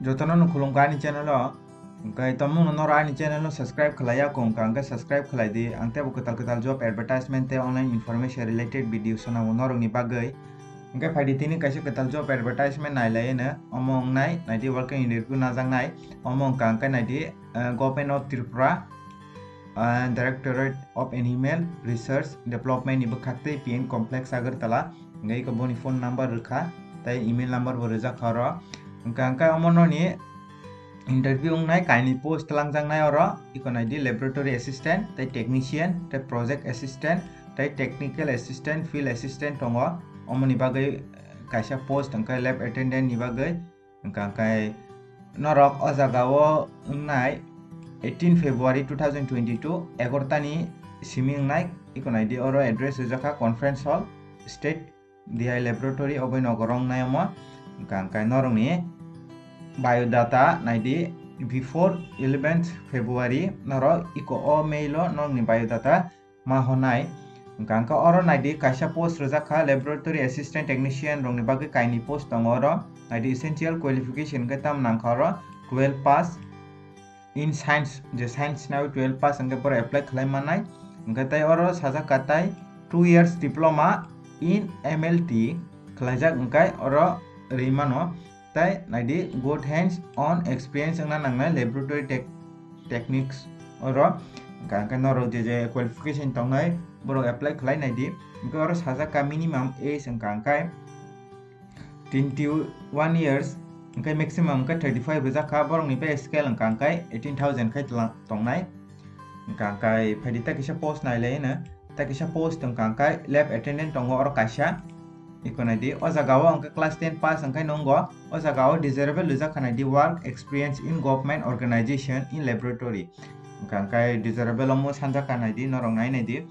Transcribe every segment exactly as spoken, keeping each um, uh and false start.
Jotono no khulumkha ani channel o. Hwnkhe tomungno norok ani channel no subscribe khlai ya kho wngkha, hwnkhe subscribe khlai di. Ang teibo kwtal kwtal job advertisement tei online information related video swnamo norokni bagwi. Hwnkhe phaidi tini kaisa kwtal job advertisement nailaiwi no. Omo wngnai, naidi welcome interview najaknai. Omo wngkha hwnkhe naidi, eh, Government of Tripura, eh, Directorate of Animal Research Development ni bwkhaktwi P N Complex Agartala. Hwnkhe iko boni phone number rwkha, tei email number bo rwjakha oro. Hwnkha hwnkhe omo noni interview wngnai kainwi post twlangjaknai oro, iko naidi laboratory assistant, tei technician, tei project assistant, tei technical assistant, field assistant tongo. Omoni bagwi kaisa post hwnkhe lab attendant ni bagwi. Hwnkha hwnkhe norok o jaga o wngnai eighteen February two thousand twenty-two, egarota ni simi wngnai, iko naidi oro address rijak kha Conference Hall, State D I Laboratory, oboni nogo wngnai omo. Hwnkha hwnkhe norokni biodata naidi before eleventh February, norok iko o mail o norokni biodata ma honai. Hwnkha hwnkhe oro naidi kaisa post rwjak kha laboratory assistant technician rokni bagwi kainwi post tongo oro. Naidi essential qualification hwnkhe tamo nangkha oro twelve pass in science, je science nai twelve pass hwnkhe borok apply khlai mannai. Hwnkhe tei oro sajak kha tai two years diploma in M L T khlaijak hwnkhe oro rwi mano. Tei naidi good hands on experience wngna nangnai laboratory tech-, techniques oro. Hwnkha hwnkhe norok je je qualification tongnai borok apply khlai naidi. Hwnkhe oro sajak kha minimum age hwnkha hwnkhe twenty one years, hwnkhe maximum hwnkhe thirty five rwjak kha, borokni pay scale hwnkha hwnkhe eighteen thousand khai tla-, tongnai. Hwnkha hwnkhe phaidi ta kisa post nailai hwno. Ta kisa post wngkha hwnkhe lab attendant tongo oro kaisa. Iko naidi, o jaga o hwnkhe class ten pass wngkhe nungo, o jaga o desirable rijak kha naidi work experience in government organization in laboratory. Hwnkha hwnkhe desirable omo sanjak kha naidi, norok nai naidi.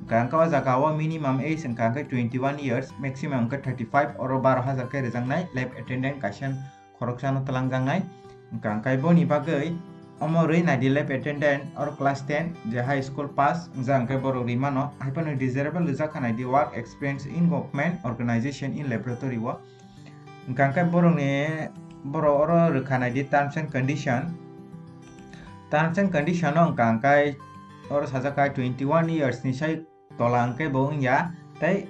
Hwnkha hwnkhe o jaga o minimum age wngkha hwnkhe twenty one years, maximum hwnkhe thirty five, oro baro hajar khe rijaknai lab attendant kaisa khoroksano twlangjaknai. Hwnkha hwnkhe boni bagwi omo rwi naidi lab attendant or class ten je high school pass wngjak hwnkhe borok rwi mano, hai phano desirable rijak kha naidi work experience in government organization in laboratory o. Hwnkha hwnkhe borokni, borok oro rwkha naidi terms and condition. Terms and condition o hwnkha hwnkhe oro sajak kha twenty one years ni sai tola hwnkhe bo wngya, tei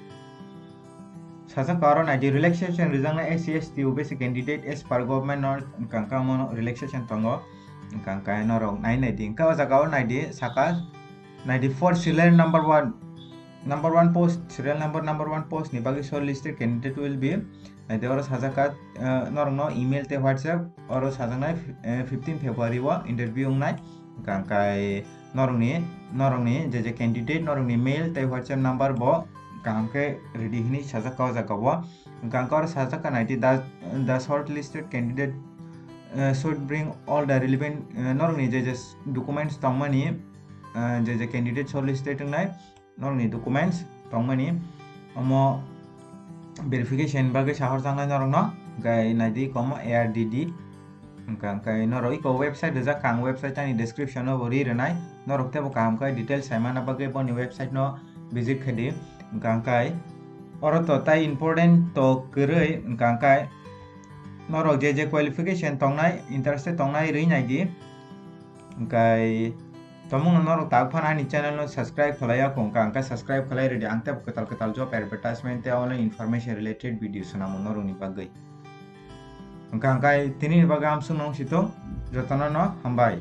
sajak kha oro naidi relaxation rijaknai S C S T O B C candidate as per government norms, hwnkha hwnkhe omo relaxation tongo, hwnkha hwnkhe norok nai naidi, hwnkhe o jaga o naidi saka naidi for serial number one, number one post, serial number number one post ni bagwi shortlisted candidate will be Naidi oro sajak kha, eh, norokno email tei WhatsApp, oro sajaknai, eh, fifteen February o interview wngnai. Hwnkha hwnkhe norokni, norokni je je candidate norokni mail tei WhatsApp number bo kaham khe ready hwnwi sajak kha o jaga o. Hwnkha hwnkhe oro sajak kha naidi the, the shortlisted candidate, eh, should bring all the relevant, eh, norokni je je documents tongmani, eh, je je candidate shortlisted wngnai, norokni documents tongmani, omo verification bagwi sahorjaknai norokno, hwnkhe naidi komo A R D D. Hwnkha hwnkhe norok iko website rijak kha, ang website ani description o bo ri rwnai, norok teibo kaham khe details saimana bagwi boni website no visit khe di. Hwnkha hwnkhe oro to tai important to kwrwi, hwnkha hwnkhe norok je je qualification tongnai, interested tongnai rwi naidi. Hwnkhe Tomungno norok tak phano ani channel no subscribe khlai ya kho wngkha, hwnkhe subscribe khlai rwdi, ang teibo kwtal kwtal job advertisement tei online information related video swnamo norokni bagwi. Hwnkha hwnkhe tinini bagwi amsukno wng si thung, jotono no hambai.